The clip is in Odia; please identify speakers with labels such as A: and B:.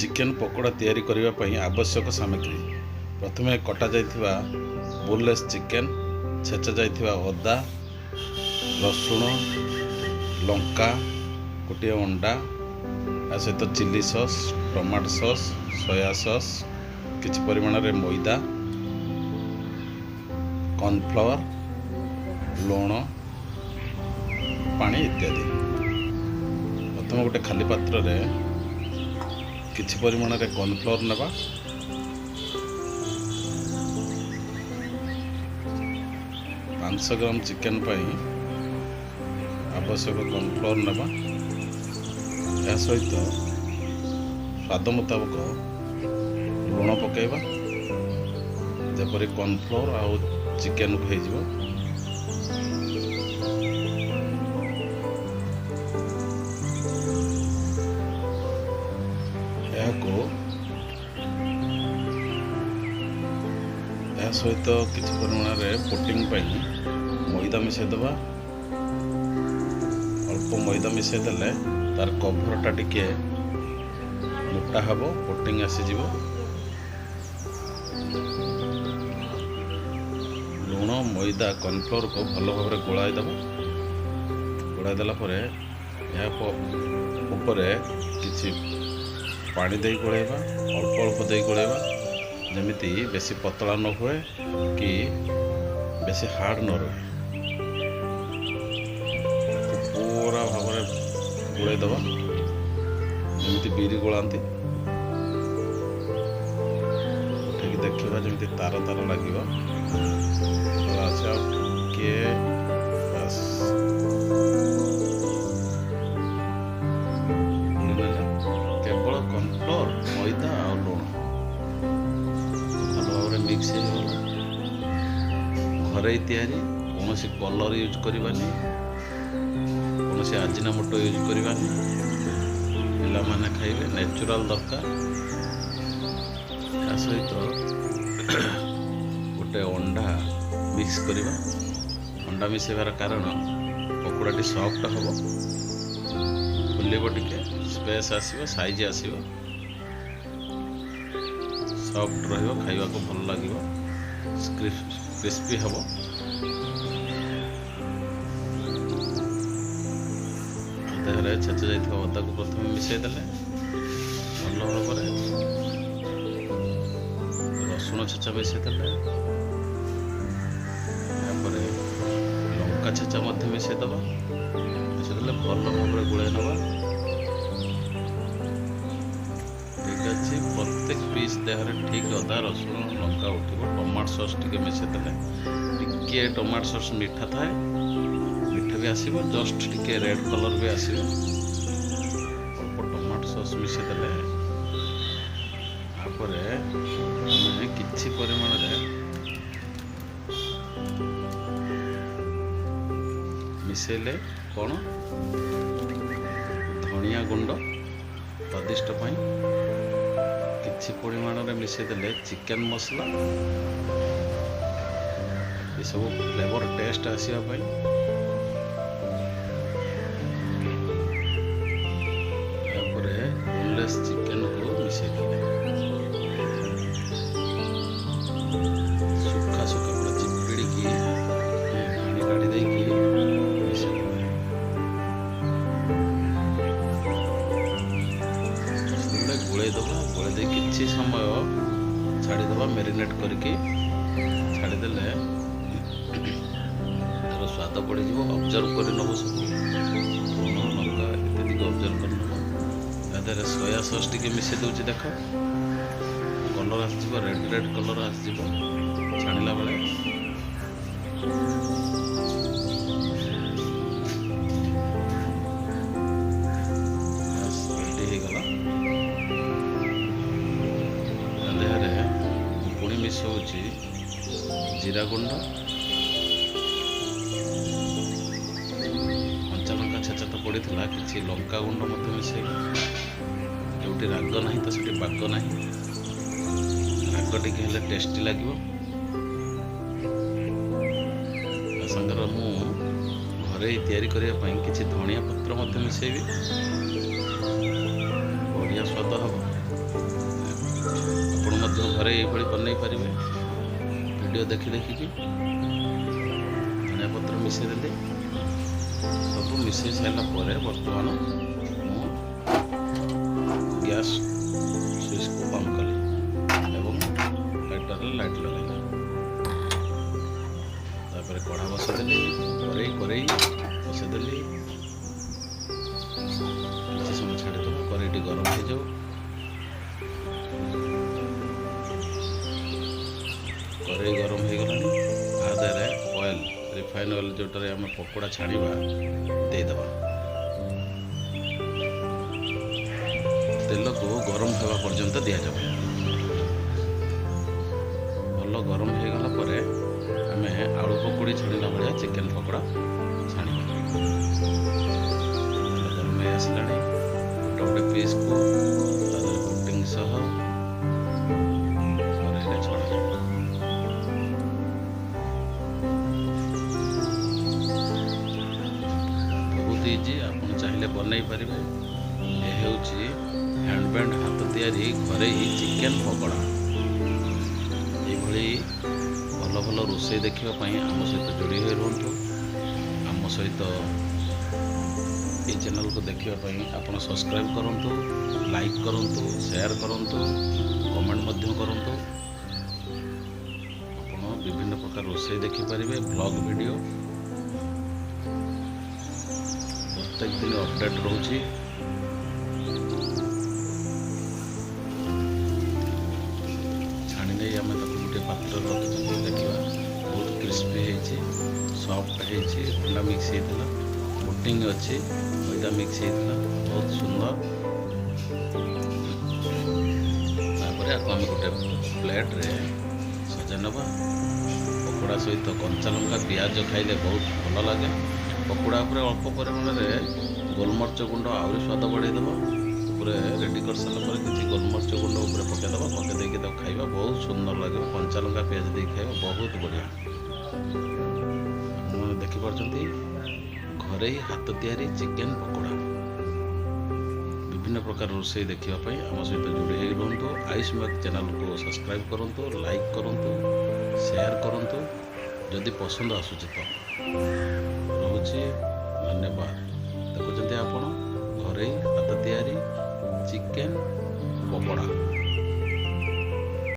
A: ଚିକେନ୍ ପକୋଡ଼ା ତିଆରି କରିବା ପାଇଁ ଆବଶ୍ୟକ ସାମଗ୍ରୀ: ପ୍ରଥମେ କଟାଯାଇଥିବା ବୋନଲେସ୍ ଚିକେନ୍, ଛେଚା ଯାଇଥିବା ଅଦା, ରସୁଣ, ଲଙ୍କା, ଗୋଟିଏ ଅଣ୍ଡା, ତା ସହିତ chilli sauce, tomato sauce, soya sauce, କିଛି ପରିମାଣରେ ମଇଦା, କର୍ଣ୍ଣଫ୍ଲାୱାର, ଲୁଣ, ପାଣି ଇତ୍ୟାଦି। ପ୍ରଥମେ ଗୋଟେ ଖାଲି ପାତ୍ରରେ କିଛି ପରିମାଣରେ କର୍ଣ୍ଣଫ୍ଲୋର ନେବା। 500 ଗ୍ରାମ ଚିକେନ୍ ପାଇଁ ଆବଶ୍ୟକ କର୍ଣ୍ଣଫ୍ଲୋର ନେବା। ଏହା ସହିତ ସ୍ୱାଦ ମୁତାବକ ଲୁଣ ପକାଇବା, ଯେପରି କର୍ଣ୍ଣଫ୍ଲୋର ଆଉ ଚିକେନକୁ ହେଇଯିବ। ଏହାକୁ ଏହା ସହିତ କିଛି ପରିମାଣରେ କୋଟିଂ ପାଇଁ ମଇଦା ମିଶାଇ ଦେବା। ଅଳ୍ପ ମଇଦା ମିଶାଇ ଦେଲେ ତାର କଭରଟା ଟିକେ ମୋଟା ହେବ, କୋଟିଂ ଆସିଯିବ। ଲୁଣ, ମଇଦା, କର୍ଣ୍ଣଫ୍ଲୋରକୁ ଭଲ ଭାବରେ ଗୋଳାଇ ଦେବା। ଗୋଳାଇ ଦେଲା ପରେ ଏହା ଉପରେ କିଛି ପାଣି ଦେଇ ଗୋଳେଇବା, ଅଳ୍ପ ଅଳ୍ପ ଦେଇ ଗୋଳେଇବା, ଯେମିତି ବେଶୀ ପତଳା ନ ହୁଏ କି ବେଶୀ ହାର୍ଡ଼ ନ ରୁହେ। ପୁରା ଭାବରେ ଗୋଳେଇ ଦେବା, ଯେମିତି ବିରି ଗୋଳାନ୍ତି। ଉଠେଇକି ଦେଖିବା, ଯେମିତି ତାର ତାର ଲାଗିବ। ଆଚ୍ଛା, ଆଉ ଟିକେ ବାସ୍। କେବଳ କର୍ଣ୍ଣଫ୍ଲୋର, ମଇଦା ଆଉ ଲୁଣ ଭଲ ଭାବରେ ମିକ୍ସ ହେଇଗଲା। ଘରେ ତିଆରି, କୌଣସି କଲର୍ ୟୁଜ୍ କରିବାନି, କୌଣସି ଆଜିନାମୋଟୋ ୟୁଜ୍ କରିବାନି। ପିଲାମାନେ ଖାଇବେ, ନ୍ୟାଚୁରାଲ୍ ଦରକାର। ତା ସହିତ ଗୋଟେ ଅଣ୍ଡା ମିକ୍ସ କରିବା। ଅଣ୍ଡା ମିଶାଇବାର କାରଣ, ପକୋଡ଼ାଟି ସଫ୍ଟ ହେବ, ଫୁଲିବ, ଟିକେ ସ୍ପେସ୍ ଆସିବ, ସାଇଜ୍ ଆସିବ, ସଫ୍ଟ ରହିବ, ଖାଇବାକୁ ଭଲ ଲାଗିବ, କ୍ରିସ୍ପି ହେବ। ଦେହରେ ଛେଚା ଯାଇଥିବା ଅଦାକୁ ପ୍ରଥମେ ମିଶାଇ ଦେଲେ ଭଲ ଭାବରେ। ରସୁଣ ଛେଚା ମିଶାଇ ଦେଲେ। ତାପରେ ଲଙ୍କା ଛେଚା ମଧ୍ୟ ମିଶାଇ ଦେବା। ମିଶାଇ ଦେଲେ ଭଲ ଭାବରେ ଗୋଳାଇ ନେବା। ଠିକ୍ ଅଛି, ପ୍ରତ୍ୟେକ ପିସ୍ ଦେହରେ ଠିକ୍ ଅଦା, ରସୁଣ, ଲଙ୍କା ଉଠିବ। ଟମାଟୋ ସସ୍ ଟିକେ ମିଶାଇ ଦେଲେ। ଟିକିଏ ଟମାଟୋ ସସ୍ ମିଠା ଥାଏ, ମିଠା ବି ଆସିବ, ଜଷ୍ଟ ଟିକେ ରେଡ଼୍ କଲର୍ ବି ଆସିବ। ଅଳ୍ପ ଟମାଟୋ ସସ୍ ମିଶାଇ ଦେଲେ। ତାପରେ ଆମେ କିଛି ପରିମାଣରେ ମିଶାଇଲେ କ'ଣ, ଧନିଆ ଗୁଣ୍ଡ ସ୍ୱାଦିଷ୍ଟ ପାଇଁ। କିଛି ପରିମାଣରେ ମିଶାଇ ଦେଲେ ଚିକେନ୍ ମସଲା, ଏସବୁ ଫ୍ଲେଭର ଟେଷ୍ଟ ଆସିବା ପାଇଁ। ତାପରେ ବୋନଲେସ୍ ଚିକେନକୁ ମିଶାଇ ଦେଲେ। ଶୁଖା ଶୁଖା ପୁରା ଚିପିଡ଼ିକି ପାଣି କାଢ଼ି ଦେଇକି ମିଶାଇ ଦେଲେ। ମିଶାଇ ଦେଲେ, ଗୋଳେଇ ଦେବା। ଗୋଳେଇ ଦେଇ କିଛି ସମୟ ଛାଡ଼ିଦେବା। ମ୍ୟାରିନେଟ୍ କରିକି ଛାଡ଼ିଦେଲେ ତାର ସ୍ୱାଦ ବଢ଼ିଯିବ। ଅବଜର୍ଭ କରି ନେବ ସବୁ, ଲୁଣ, ଲଙ୍କା ଇତ୍ୟାଦିକୁ ଅବଜର୍ଭ କରି ନେବ। ତା ଦେହରେ ସୋୟା ସସ୍ ଟିକେ ମିଶାଇ ଦେଉଛି। ଦେଖ, କଲର୍ ଆସିଯିବ, ରେଡ଼୍ ରେଡ଼୍ କଲର୍ ଆସିଯିବ ଛାଣିଲା ବେଳେ। ବାସ୍, ରେଡ଼ି ହେଇଗଲା। ତା ଦେହରେ ମୁଁ ପୁଣି ମିଶାଉଛି ଜିରା ଗୁଣ୍ଡ। କଞ୍ଚା ଲଙ୍କା ଛେଚା ତ ପଡ଼ିଥିଲା, କିଛି ଲଙ୍କା ଗୁଣ୍ଡ ମଧ୍ୟ ମିଶାଇବି। ଯେଉଁଠି ରାଗ ନାହିଁ ତ ସେଠି ବାଗ ନାହିଁ। ରାଗ ଟିକେ ହେଲେ ଟେଷ୍ଟି ଲାଗିବ। ତା ସାଙ୍ଗରେ ମୁଁ ଘରେ ତିଆରି କରିବା ପାଇଁ କିଛି ଧନିଆ ପତ୍ର ମଧ୍ୟ ମିଶାଇବି। ବଢ଼ିଆ ସ୍ୱାଦ ହେବ। ଘରେ ଏଇଭଳି ବନେଇ ପାରିବେ ଭିଡ଼ିଓ ଦେଖି ଦେଖିକି। ଧନିଆ ପତ୍ର ମିଶାଇ ଦେଲି। ସବୁ ମିଶାଇ ସାରିଲା ପରେ ବର୍ତ୍ତମାନ ମୁଁ ଗ୍ୟାସ୍ ସୁଇଚ୍କୁ ଅନ୍ କଲି ଏବଂ ଲାଇଟରରେ ଲାଇଟ୍ ଲଗାଇଲି। ତାପରେ କଢ଼ା ବସେଇଦେଲି, କରେଇ କରେଇ ବସେଇଦେଲି। କିଛି ସମୟ ଛାଡ଼ିଦେବା, କରେଇଟି ଗରମ ହେଇଯାଉ। କରେଇ ଗରମ ହେଇଗଲାଣି। ତା ଦେହରେ ଅଏଲ୍, ରିଫାଇନ୍ ଅଏଲ୍ ଯେଉଁଟାରେ ଆମେ ପକୋଡ଼ା ଛାଣିବା, ଦେଇଦେବା। ତେଲକୁ ଗରମ ହେବା ପର୍ଯ୍ୟନ୍ତ ଦିଆଯାଉ। ଭଲ ଗରମ ହେଇଗଲା ପରେ ଆମେ ଆଳୁ ପକୋଡ଼ି ଛାଣିଲା ଭଳିଆ ଚିକେନ୍ ପକୋଡ଼ା ଛାଣିବା। ତେଲ ଗରମ ହେଇ ଆସିଲାଣି। ଗୋଟେ ଗୋଟେ ପିସ୍କୁ ତା ଦେହରେ କୋଟିଂ ସହ କରେଇରେ ଛଣାଯିବ। ବହୁତ ଇଜି, ଆପଣ ଚାହିଁଲେ ବନେଇ ପାରିବେ। ଏ ହେଉଛି ହ୍ୟାଣ୍ଡମେଡ୍ ହାତ ତିଆରି ଘରୋଇ ଚିକେନ୍ ପକୋଡ଼ା। ଏଇଭଳି ଭଲ ଭଲ ରୋଷେଇ ଦେଖିବା ପାଇଁ ଆମ ସହିତ ଯୋଡ଼ି ହୋଇ ରୁହନ୍ତୁ। ଆମ ସହିତ ଏଇ ଚ୍ୟାନେଲକୁ ଦେଖିବା ପାଇଁ ଆପଣ ସବସ୍କ୍ରାଇବ୍ କରନ୍ତୁ, ଲାଇକ୍ କରନ୍ତୁ, ସେୟାର କରନ୍ତୁ, କମେଣ୍ଟ ମଧ୍ୟ କରନ୍ତୁ। ଆପଣ ବିଭିନ୍ନ ପ୍ରକାର ରୋଷେଇ ଦେଖିପାରିବେ, ବ୍ଲଗ୍ ଭିଡ଼ିଓ ପ୍ରତ୍ୟେକ ଦିନ ଅପଡ଼େଟ୍ ରହୁଛି। ଛାଣି ନେଇ ଆମେ ତାକୁ ଗୋଟେ ପାତ୍ରରେ ରଖିଛନ୍ତି। ଦେଖିବା, ବହୁତ କ୍ରିସ୍ପି ହେଇଛି, ସଫ୍ଟ ହେଇଛି। ଅଣ୍ଡା ମିକ୍ସ ହେଇଥିଲା, କୋଟିଂ ଅଛି, ମଇଦା ମିକ୍ସ ହେଇଥିଲା, ବହୁତ ସୁନ୍ଦର। ତାପରେ ଆକୁ ଆମେ ଗୋଟେ ପ୍ଲେଟ୍ରେ ସଜାଇ ନେବା। ପକୋଡ଼ା ସହିତ କଞ୍ଚା ଲଙ୍କା, ପିଆଜ ଖାଇଲେ ବହୁତ ଭଲ ଲାଗେ। ପକୋଡ଼ା ଉପରେ ଅଳ୍ପ ପରିମାଣରେ ଗୋଲମରିଚ ଗୁଣ୍ଡ ଆହୁରି ସ୍ୱାଦ ବଢ଼େଇଦେବ। ଉପରେ ରେଡ଼ି କରିସାରିଲା ପରେ କିଛି ଗୋଲମରିଚ ଗୁଣ୍ଡ ଉପରେ ପକାଇଦେବା। ପକାଇ ଦେଇକି ତାକୁ ଖାଇବା, ବହୁତ ସୁନ୍ଦର ଲାଗିବ। କଞ୍ଚା ଲଙ୍କା ପିଆଜ ଦେଇକି ଖାଇବା ବହୁତ ବଢ଼ିଆ। ଆପଣମାନେ ଦେଖିପାରୁଛନ୍ତି ଘରୋଇ ହାତ ତିଆରି ଚିକେନ୍ ପକୋଡ଼ା। ବିଭିନ୍ନ ପ୍ରକାର ରୋଷେଇ ଦେଖିବା ପାଇଁ ଆମ ସହିତ ଯୋଡ଼ି ହେଇ ରୁହନ୍ତୁ। ଆୟୁଷ ମ୍ୟାକ୍ ଚ୍ୟାନେଲକୁ ସବସ୍କ୍ରାଇବ୍ କରନ୍ତୁ, ଲାଇକ୍ କରନ୍ତୁ, ସେୟାର କରନ୍ତୁ ଯଦି ପସନ୍ଦ ଆସୁଛି ତ। ରହୁଛି, ଧନ୍ୟବାଦ। ଦେଖୁଛନ୍ତି ଆପଣ ଘରୋଇ ହାତ ତିଆରି ଚିକେନ୍ ପକୋଡ଼ା।